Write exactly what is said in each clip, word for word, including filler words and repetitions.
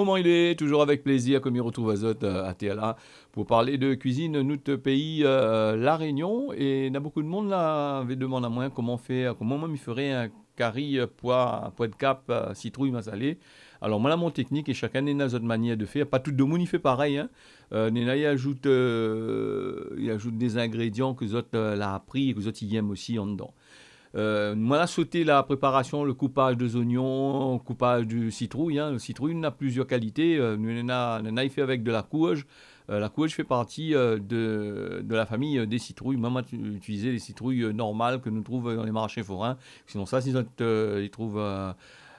Koman i lé ? Toujours avec plaisir ke mi retrouv azot, euh, atèr la pou parl de kuizine nout péi, euh, La Rénion. É na bonpé de moun la vé demann amoin koman fé, koman moin mi féré in kari, euh, poi, poi de kap, euh, sitrouy masalé. Alor, moin la mon teknik é shakinn néna zot manièr de fèr. Pa tout demoun i fé parèy, hein. Euh, néna i azout, euh, i azout dé zingrédian ke zot, euh, la apri é ke zot i yèm osi andan. Euh, moin la soté la préparasion, le koupaz de zoignon, koupaz de sitrouy, hein. Le sitrouy, néna plizièr kalité. Euh, nou néna, néna i fé avèk de la kourz. Euh, la kourz i fé parti, euh, de, de la famiy, euh, dé sitrouy. Moin, moin la itiliz lé sitrouy, euh, normal ke nou trouv dan lé marshé forin. Sinon sa, si zot, euh, i trouv, euh,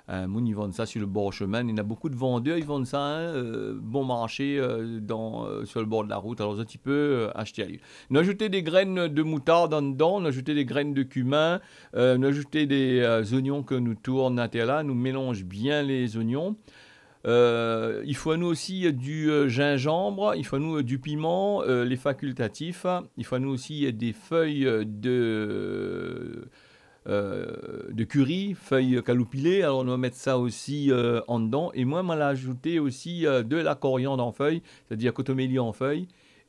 in moun i vann sa si le bor shemin. Néna bonpé de vandèr i vann sa, hein, euh, bon marshé, euh, dan, euh, sur le bor de la rout. Alor zot i pé, euh, ashté ali. Nou azout dé grin de moutard andan, nou azout dé grin de kumin, euh, nou azout dé, euh, zoignon ke nou tourn atèr la, nou mélanz bien lé zoignon. Euh, i fo anou osi, euh, du, euh, zinzanm, i fo anou, euh, du piman, euh, lé fakiltatif. I fo anou osi, euh, dé fèy, euh, de, euh, de kari, fèy kaloupilé. Alor nou va mèt sa osi, euh, andan. É moin, moin la azout osi, euh, de la koriand an fèy, sétadir kotomili an fèy.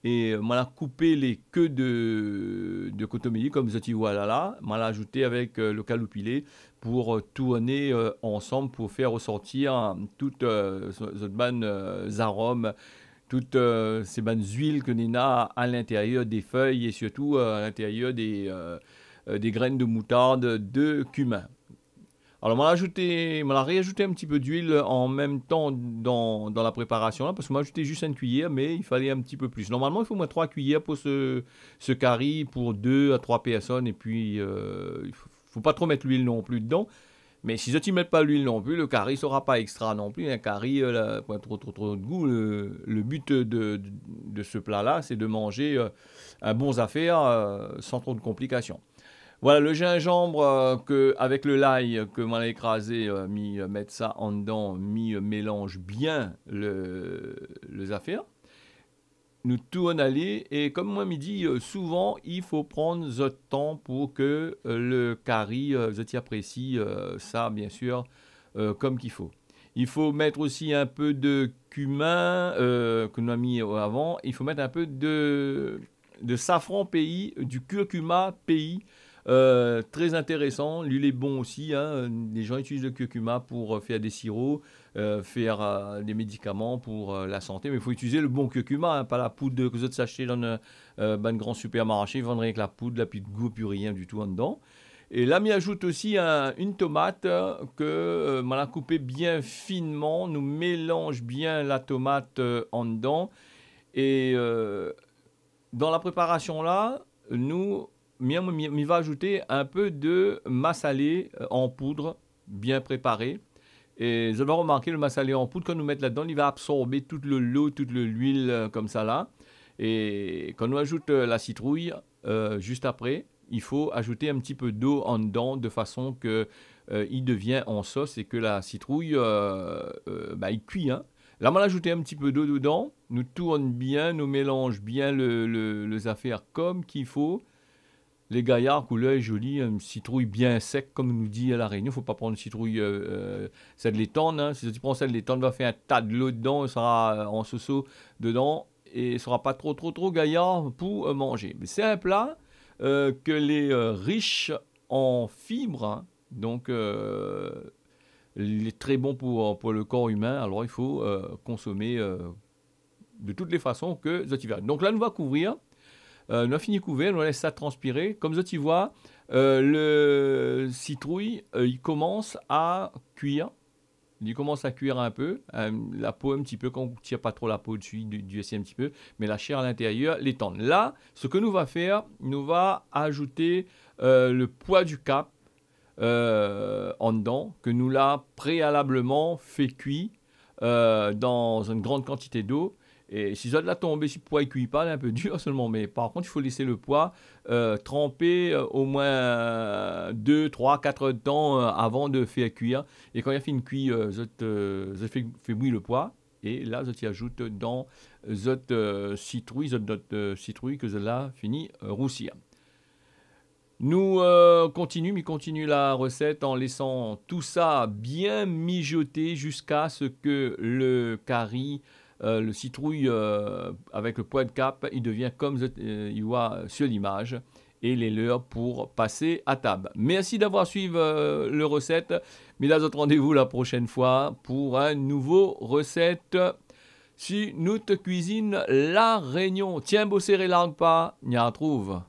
É, euh, moin la koup lé ke de, de kotomili, kom zot i voi la la. Moin la azout avèk, euh, le kaloupilé pou, euh, tourn, euh, ansanm pou fé resortir, euh, tout, euh, zo-, zot bann, euh, zarom, tout, euh, sé bann zuil ke néna a lintérièr dé fèy é sirtou, euh, a lintérièr dé, euh, euh, dé grin de moutard, de kumin. Alor, moin la azout, moin la réazout in ti pé d'luil an mèm tan dan, dan la préparasion la, parske moin la azout zis in kuiyèr, mé i falé in ti pé plis. Normalman, i fo omoin troi kuiyèr pou se, se kari pou dé a troi pèrsone, é pi, euh, i fo, fo pa tro mèt luil non pli dedan. Mé si zot i mèt pa luil non pli, le kari sera pa èkstra non pli. In kari, euh, la, pa tro, tro, tro de gou. Le, le but de, de, de se pla la, sé de manz, euh, in bon zafèr, euh, san tro de konplikasion. Voilà, le zinzanm, euh, ke, avèk le lay ke moin la ékrazé, euh, mi, euh, mèt sa andan, mi, euh, mélanz bien le, le zafèr. Nou tourn ali, é kom moin mi di, euh, souvan, i fo pran zot tan pou ke, euh, le kari, euh, zot i aprési, euh, sa, biensir, euh, kom k'i fo. I fo mèt osi in pé de kumin, euh, ke nou la mi, euh, avan. I fo mèt in pé de, de safran péi, du kurkuma péi, euh, trè intérésan. Li lé bon osi, hein. Lé jan i itiliz le kurkuma pou, euh, fé dé siro, euh, fé, euh, dé médikaman pou, euh, la santé. Mé i fo itiliz le bon kurkuma, hein, pa la poud ke zot i ashèt dan, euh, bann gran supermarshé. I vann rienk la poud, la pi de gou, pi rien ditou andan. É la, mi azout osi in, in tomat, euh, ke, euh, moin la koup bien finman. Nou mélanz bien la tomat, euh, andan. É, euh, dan la préparasion la, nou, mi, mi, mi va azout in pé de masalé, euh, an poud, bien préparé. É zot va romarké, le masalé an poud, kan nou mèt ladan, li va absorb tout le, lo, tout le, luil, euh, komsa la. É kan nou azout, euh, la sitrouy, euh, zis apré, i fo azout in ti pé dolo andan de fason ke, euh, i devien an sos é ke la sitrouy, euh, euh, ba, i kui, hein. La, moin la azout in ti pé dolo dedan. Nou tourn bien, nou mélanz bien le, le, le zafèr kom k'i fo. Lé gayar, koulèr lé zoli, in sitrouy bien sèk, kom nou di a La Rénion. Fo pa pran sitrouy, euh, euh, sèl létann, hein. Si zot i pran sèl létann, va fé in ta dolo dedan, sera, euh, an soso dedan. É sera pa tro, tro, tro gayar pou, euh, manzé. Mé sé in pla, euh, ke lé, euh, rish an fib, hein. Donk, euh, lé trè bon pou, pou le kor imin. Alor, i fo, euh, konsomé, euh, de tout lé fason ke zot i vé. Donk la, nou va kouvrir. Euh, nou la fini kouvèr, nou lès sa transpiré. Kom zot i voi, euh, le sitrouy, euh, i komans a kuir. Li komans a kuir in pé, euh, la po in ti pé, kan ou tir pa tro la po dsi, du, du, sé in ti pé, mé la shèr a lintérièr lé tann. La, se ke nou va fèr, nou va azout, euh, le poi du kap, euh, andan, ke nou la préalableman fé kui, euh, dan in gran kantité dolo. É si zot la tonm si poi i kui pa, lé in pé dir solman, mé par kont, i fo lès le poi, euh, tranpé, euh, omoin, euh, dé, troi, kat èr de tan, euh, avan de fé kuir. É kan li la fine kui, euh, zot, euh, zot fé, fé bouyi le poi. É la, zot i azout dan zot, euh, sitrouy, zot, zot, euh, sitrouy ke zot la fini, euh, rousir. Nou, euh, kontinié, mi kontinié la resèt an lésan tousa bien mijoté ziska se ke le kari, euh, le sitrouy, euh, avèk le poi de kap, i devien konm zot, euh, i voi sur limaj. É lé lèr pou pas a tab. Mèrsi d'avoir suiv, euh, le resèt. Mi done azot randévou la proshèn foi pou in nouvo resèt si nout kuizine La Rényon. Tienbo séré, larg pa, ni artrouv.